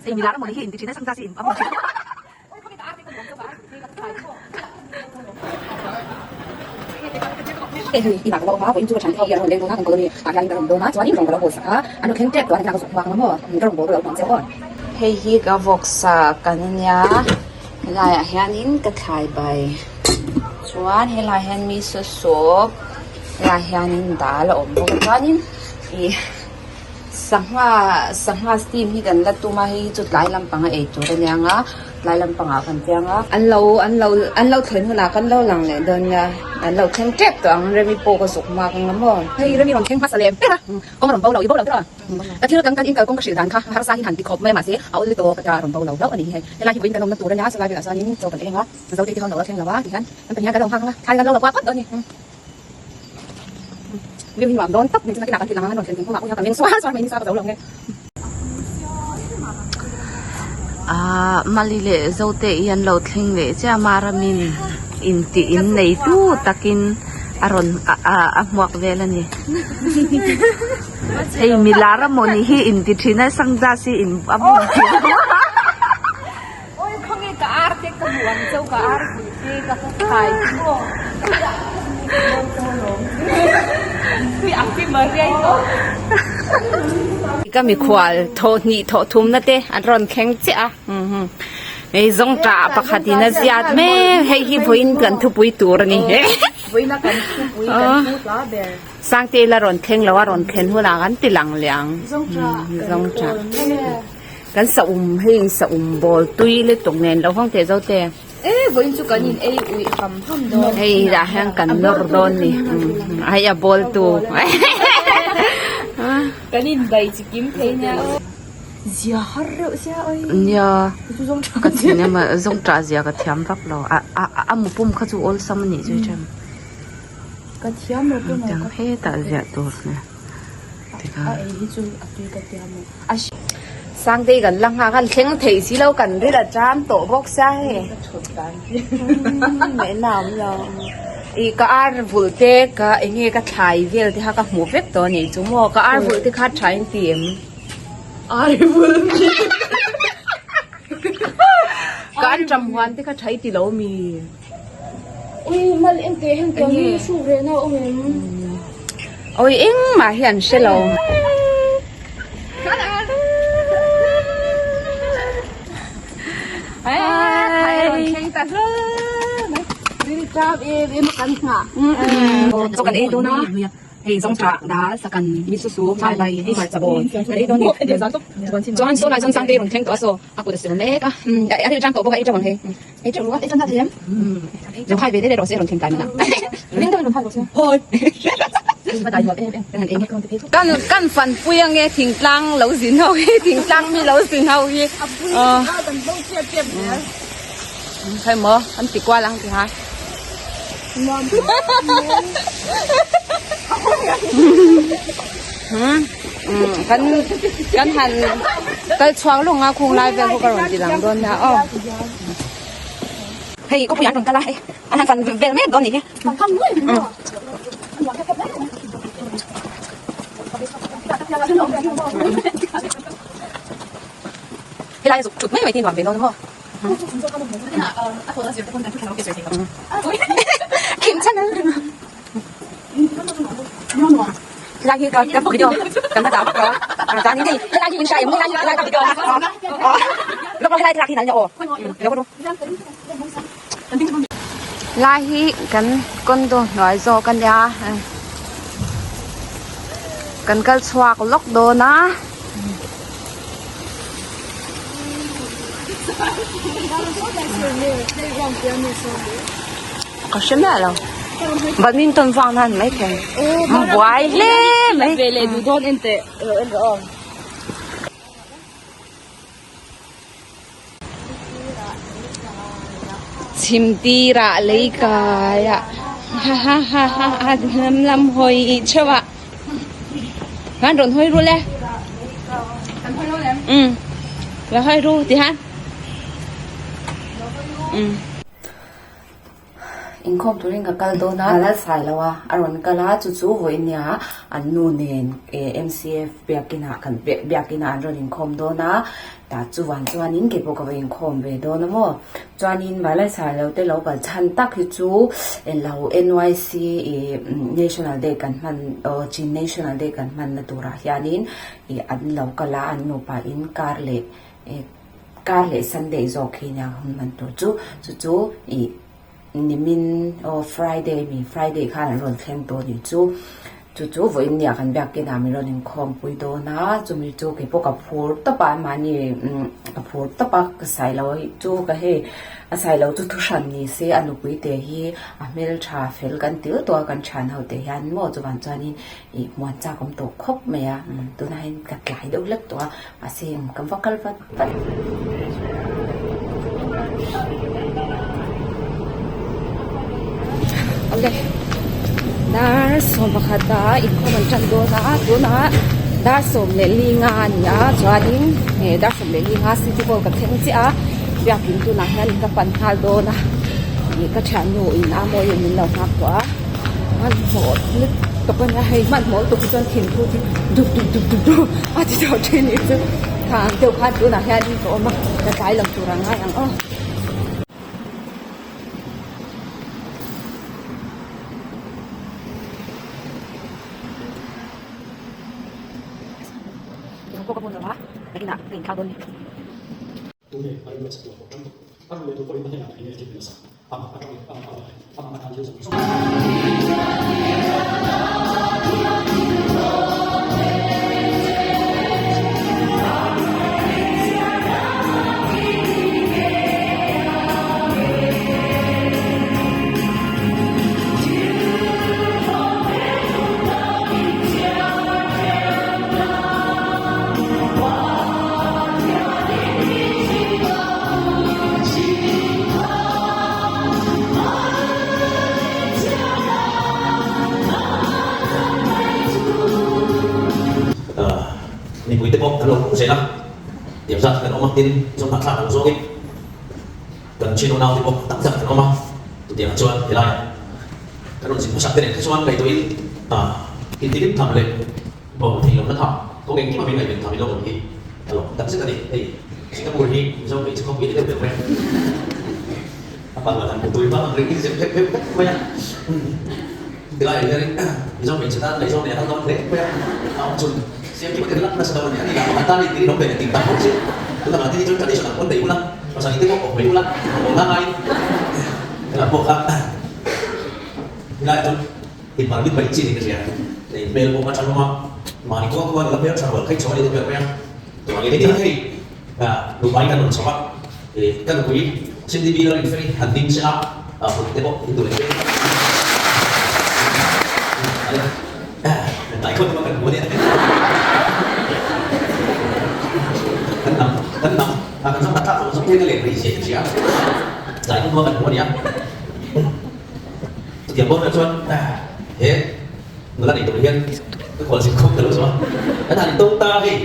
Hei hi ka vawksa kan ania helaiah hianin ka thlai bai chuan helaiah hian miso soup helaiah hianin dal a awm bawk a chuanin ih sangha sangha steam hi kan la tum a hei hi chu tlai lampanga ei tur a nia nga tlai lampangah kan chiang a an lo an lo an lo thlen hunah kan lo lang leh dawn nia an lo thleng tep tawh ang Remi pawh ka zuk hmak ang maw hei Remi rawn thleng hmasa lem ber a kawng a rawn bo lo i bo lo tawh a ka thil kan kan in kalkawng ka hrilh dan kha harsa hi han ti khawp mai a mahse a awl tawh ka tia a rawn bo lo hlauh a ni hi hei helai hi vawiin kan awmna tur a nia chulai velah chuanin chaw kan eng a Zote te kha an lo la thleng lo a tihian kan pahnih hian kan lo nghak ang a thlai kan lo la kual phawt dawn a ni. Ahh Mali leh Zote hi an lo thleng leh chiah a Maramin intih in nei tu takin a rawn a hmuak vel a ni hei milar amaw ni hi inti thin a sunglass hi in a bun thin a. Ka mikhual thawh hnih thawh thumna te an rawn thleng chiah a hei zawngṭah pakhat in a ziat mek hei hi vawiin kan thupui tur a ni Sangte la rawn thleng lo a rawn thlen hunah kan ti lang leh ang zawngṭah. Kan saum hei saum bawl tui lutuk nen lo hawng teh zo te. E vawiin chu kan in ei uih ham ham dawn. Hei dah hian kan nawr dawn ni. Hei a bawl tu. Kan in bai chi kim thei nia aw. Zia har reuh sia oi. Nia. Ka thin em a zawng tah zia ka thiam vak lo. A a a mu pum kha chu awlsam a nih chu i ṭhem. Ka thiam lo pawh Tiang hetah ziah tur nia. A ei hi chu a tui ka tia maw. Sangtei kan la nghak a thleng theih si lo kan ril a ṭam tawh bawk sia hei ngaihna a awm lo ih ka ar vulh te ka eng nge ka thlai vel te kha ka hmuh vek tawh a nih chu maw ka ar vulh te kha tha in ti em ar vulh mi ka an ṭam huan te kha tha i ti lo mi ui mal en teh heng tiang hi hruk reh na a awm em. Awi engmah hi an hre lo. Kan ei dawn a hei zawngṭah dal sakan miso soup chai bai hei hmarcha bawl kan ei dawn a ni chuan saw lai chuan Sangte rawn thleng tawh a saw a kut a sil mek a a rilṭam tawh bawk a ei ṭeuh ang hei. Ei teuh rual, ei tan thei em? Lo hai ve deuh rawh se rawn thleng tai mana. Ring deuh in rawn hai rawh se. Hawi. Kan kan fan pui ange thingtlang lo zin ho hi thingtlang mi lo zin ho hi. Khai maw an ti kual ang ti ha. Kan kan han kal chhuak lawng a khung lai vel pawh ka rawn ti lang dawn nia aw hei kawpui an rawn kal a hei an han fan vel mek dawn a nih hi helai a zuk thut mai mai te hi nuam ve dawn a maw. Helai hi ka video kan la dah vak lo a chuanin hei helai hi in hria em helai hi helai ka video a lawk helai thlalak hi nalh nia aw lai hi kan condo hnuai zawk a nia kan kal chhuak lawk dawn a. Ka hre miah lo badminton vang nan mai thei buai hle mai chhim tirah lei kaiah ha ha ha ha a lam lam hawi theuh a kan rawn hawi rul e umm lo hawi ru ti han umm. Inkhawm turin ka kal dawn a, a sai lo a, a rawn kal a, chu chu vawinia an nu nen MCF biakinah kan biakinah an rawn inkhawm dawn a, tah chuan chuanin kei pawh ka va inkhawm ve dawn a maw. Chuanin Vailaisai lo te lo kal chhan tak hi chu eng lo NYC ih National Day kan hman aw Chin National Day kan hmanna turah hianin ih an lo kal a, an nupa in kar leh ih kar leh Sunday zawk hi nia hun hman tur chu chu chu ih nimin aw Friday mi Friday khan an rawn thleng tawh a nih chu. Chu chu vawiin nia kan biak inah min rawn inkhawm pui dawn a, chumi chu kei pawh ka phur tawp a, mahni ka phur tawp a, ka sai lo chu ka hei a sai lo chu thu hran ni se a nupui te hi a hmeltha fel kan til tawh a kan thian ho te hian maw chuvang chuanin ih muan chak awm tawh khawp mai a, tunah hian ka tlai deuh hlek tawh a, mahse ka va kal vat vat. Dar 11 a inkhawm an tan dawn a tunah dar 15 a ni a chuanin eh dar 15 city hall ka thleng chiah a biakin tunah hian ka pan nghal dawn a ih ka thiannu in a mawiin min lo nghak tawh a hmanhmawh lutuk a nia hei hmanhmawh lutuk hi chuan thin phut hi dup dup dup dup dup a ti tawh thin nih chu kha ang deuh khan tunah hianin ka awm a ka tlai lo tur ang ngai ang aw. Mipuite pawh kan lo hmuh zel a, tiang zat kan awm a, tin zawng thlak ang zawngin kan chin unaute pawh tam tak kan awm a, chutiangah chuan helaiah kan rawn zin hmasak te nen kha chuan ngaihtuahin intilim tham leh bo thei lohna tham kawng engkim a min ngaihven tham in lo awm hi a lawm takzet a ni. Hei Singapore hi Mizo hmeichhe khawpui ni deuh deuh mai a, a pangngai han hmu tui vang ang reng in zep hlep hlep vek mai a, tilaiah hianin Mizo hmeichhe tan ngaihzawn nei a kal dawn hle mai a, a awm chhun siam kim a ti rilak nasa dawn a ni, a ni lah pakhat tan in awm ve leh tih tak bawk si, tunah mahni hi chuan tradition ang pawn nei ula, pasal te pawh awm mai ula, awm na ngaiin helam pawh kha tilaiah chuan. In permit mai chi niin ka hria. Nei hmel pawh a tha hlawm a, mahni khuang khuan la hmel tha rual khaih chho a ni deuh ber mai a. Tunah nge hei hei nupa in kan rawn chho a, ka nupui Cindy Miller in fei han ding che a, kut te pawh in duh leh hle. Tai khaw te pawh kan hmu a nia. Kan nam kan nam kan zawng tak tak zawng te ka leh rih zia ka hria. Tai khaw kan hmu a nia. Chutiang bawk chuan he nula nei tur hian ka khual zin khawp ta lo zawh a, kan han intawng ta hei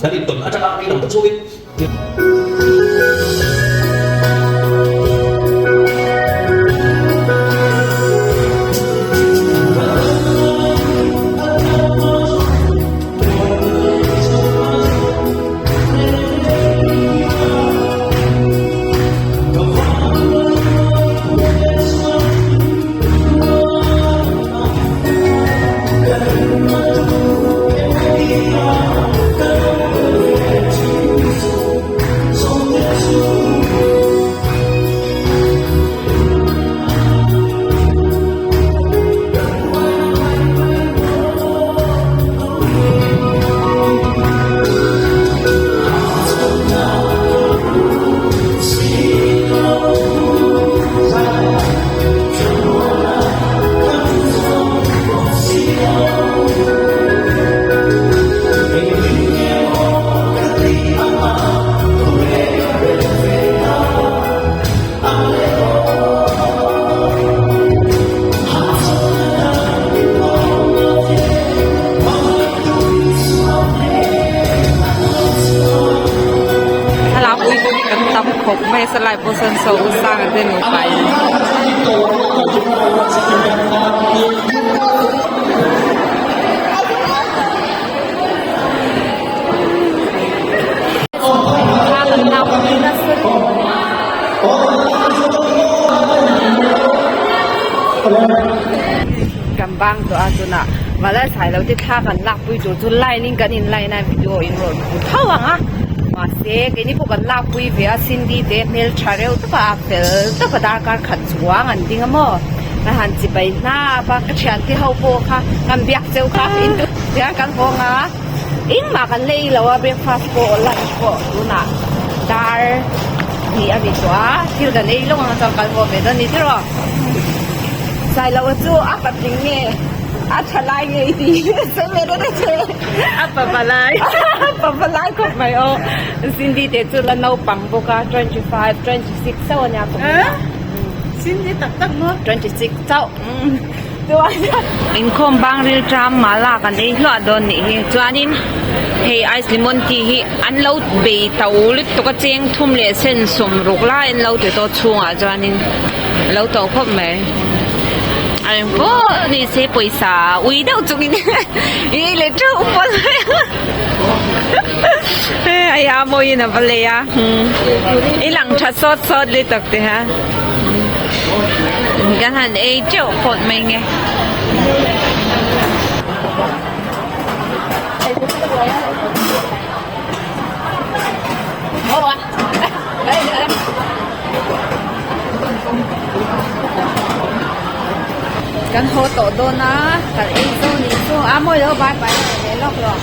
kan intawn atanga rei lo tak chungin. Thlalak ui pawh hi kan tam khawp mai a salai pawh sawn saw u sang te nupa in. Kan bang tawh a tunah vala sai lo te thla kan lak pui tur chu line in kan in line a video in rawn hmu tho ang a mahse keini pawh kan lak pui ve a Cindy te hmeltha reuh tak a a fel tak a darkar khat chuang an ding a maw a han chi bai hnap a ka thiante ho pawh kha kan biak cheu kha in tu hian kan hawng a engmah kan lei lo a breakfast pawh lunch pawh tunah dar hnih a ni tawh a thil kan ei lawk ang chuan kal haw ve dawn a ni tiraw. Sailoa chu a patling nge a tha lai nge i ti sawi ve dawn a che a papa lai a papa lai khawp mai aw Cindy te chu la naupang bawk a 25 26 chauh a nia kum a Cindy tak tak maw 26 chauh chuan inkhawm bang ril tram mala kan ei hluah dawn nih hi chuanin hei ice lemon tea hi an lo bei to lutuk a cheng thum leh sen sawm ruk lai an lo ti tawh chhungah chuanin. Lo to khawp mai. A eng pawh ni se pawisa ui deuh chungin i ei leh teuh pawn a ia mawiin a va lei a i lang tha sawt sawt lutuk te ha kan han ei teuh pawt mai nge. Kan haw tawh dawn a, kan ei zo ni chu a mawi lo bai bai leh lawk lo.